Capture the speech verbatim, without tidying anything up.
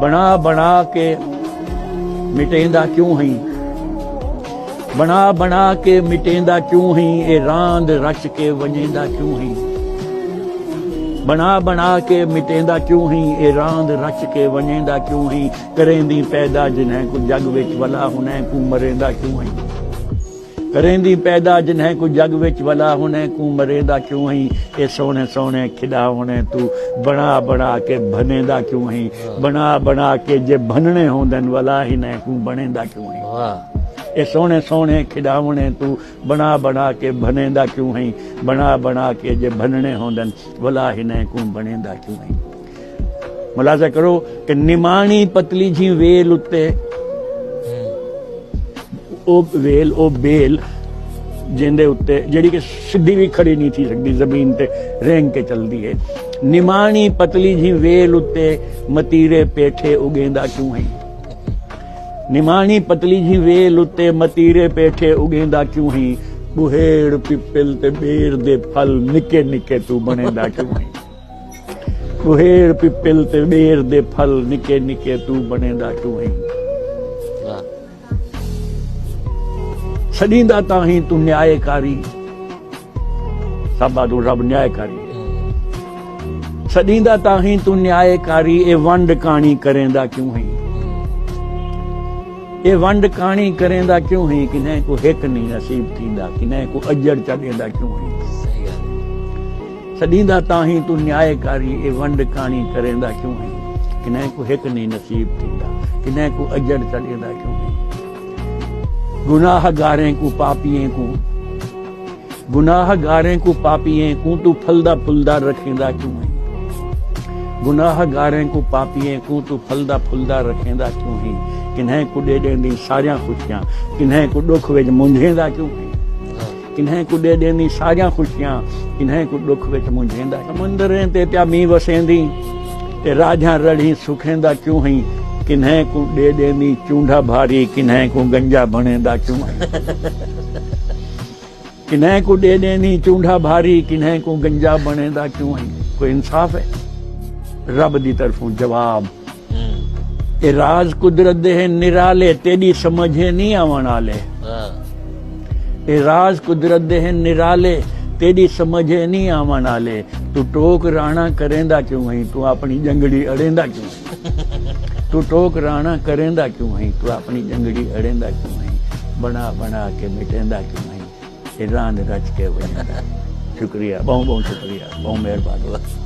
بݨا بݨا کے مٹیندا کیوں ہیں؟ بݨا بݨا کے مٹیندا کیوں ہیں؟ اے راند رچ کے ونڄیندا کیوں ہیں؟ بݨا بݨا کے مٹیندا کیوں ہیں؟ اے راند رچ کے ونڄیندا کیوں ہیں؟ کریندیں پیدا جنہیں کوں جڳ وچ، ولا ہنہیں کوں مریندا کیوں ہیں؟ کریندیں پیدا جنہیں کوں جڳ وچ، ولا ہنہیں کوں مریندا کیوں ہیں؟ اے سوہݨے سوہݨے کھݙاوݨیں توں بݨا بݨا کے بھنیندا کیوں ہیں؟ بݨا بݨا کے جے بھنݨے ہوندن، ولا ہنہیں کوں بݨیندا کیوں ہیں؟ واہ۔ اے سوہݨے سوہݨے کھݙاوݨیں توں بݨا بݨا کے بھنیندا کیوں ہیں؟ بݨا بݨا کے جے بھنݨے ہوندن، ولا ہنہیں کوں بݨیندا کیوں ہیں؟ ملاحظہ کرو کہ نماݨی پتلی جھی ویل اتے، او ویل، او بیل جیندے اتے، جیڑھی کہ سدھی وی کھڑی نہیں تھی سڳدی، زمین تے رینگ کے چلدی ہے، نماݨی پتلی جھی ویل اتے متیرے پیٹھے اڳیندا کیوں ہیں؟ نماݨی پتلی جھی ویل اتے متیرے پیٹھے اڳیندا کیوں ہیں؟ ٻوہیڑ، پپل تے ٻیر دے پھل نکے نکے توں بݨیندا کیوں ہیں؟ ٻوہیڑ، پپل تے ٻیر دے پھل نکے نکے توں بݨیندا کیوں ہیں؟ واہ۔ سݙیندا تاں ہیں توں نیائے کاری، سب آہدوں رب نیائے کاری ہے۔ سݙیندا تاں ہیں توں نیائے کاری، اے ونڈ کاݨی کریندا کیوں ہیں؟ اے ونڈ کاݨی کریندا کیوں ہیں؟ کنہیں کوں ہک نہیں نصیب تھیندا، کنہیں کوں اجڑ چا ݙیندا کیوں ہیں؟ صحیح ڳالھ ہے۔ سݙیندا تاں ہیں توں نیائے کاری، اے ونڈ کاݨی کریندا کیوں ہیں؟ کنہیں کوں ہک نہیں نصیب تھیندا، کنہیں کوں اجڑ چا ݙیندا کیوں ہیں؟ گناہ گاریں کوں، پاپیئیں کوں، گناہ گاریں کوں، پاپیئیں کوں توں پھلدا پھلدا رکھیندا کیوں ہیں؟ گناہ گاریں کوں، پاپیئیں کوں توں پھلدا پھلدا رکھیندا کیوں ہیں؟ کنہیں کوں ݙے ݙیندیں ساریاں خوشیاں، کنہیں کوں ݙکھ وچ منجھیندا کیوں ہیں؟ کنہیں کوں ݙے ݙیندیں ساریاں خوشیاں، کنہیں کوں ݙکھ وچ منجھیندا۔ سمندریں تے پیا مینہ وسیندیں، تے راجھاں رڑھیں سکھیندا کیوں ہیں؟ کنہیں کوں ݙے ݙیندیں چونڈھا بھاری، کنہیں کوں گنجا بݨیندا کیوں ہیں؟ کنہیں کوں ݙے ݙیندیں چونڈھا بھاری، کنہیں کوں گنجا بݨیندا کیوں ہیں؟ کوئی انصاف ہے؟ رب دی طرفوں جواب۔ ہوں۔ اے راز قدرت دے ہن نرالے، تیݙی سمجھ ہے نہیں آوݨ آلے۔ ہاں۔ اے راز قدرت دے ہن نرالے، تیݙی سمجھ ہے نہیں آوݨ آلے۔ توں ٹوک راݨا کریندا کیوں ہیں؟ توں اپݨی ڄنگڑی اڑیندا کیوں ہیں؟ توں ٹوک راݨا کریندا کیوں ہیں؟ توں اپݨی ڄنگڑی اڑیندا کیوں ہیں؟ بݨا بݨا کے مٹیندا کیوں ہیں؟ اے راند رچ کے ونڄیندا۔ شکریہ، ٻہوں ٻہوں شکریہ، ٻہوں مہربانی۔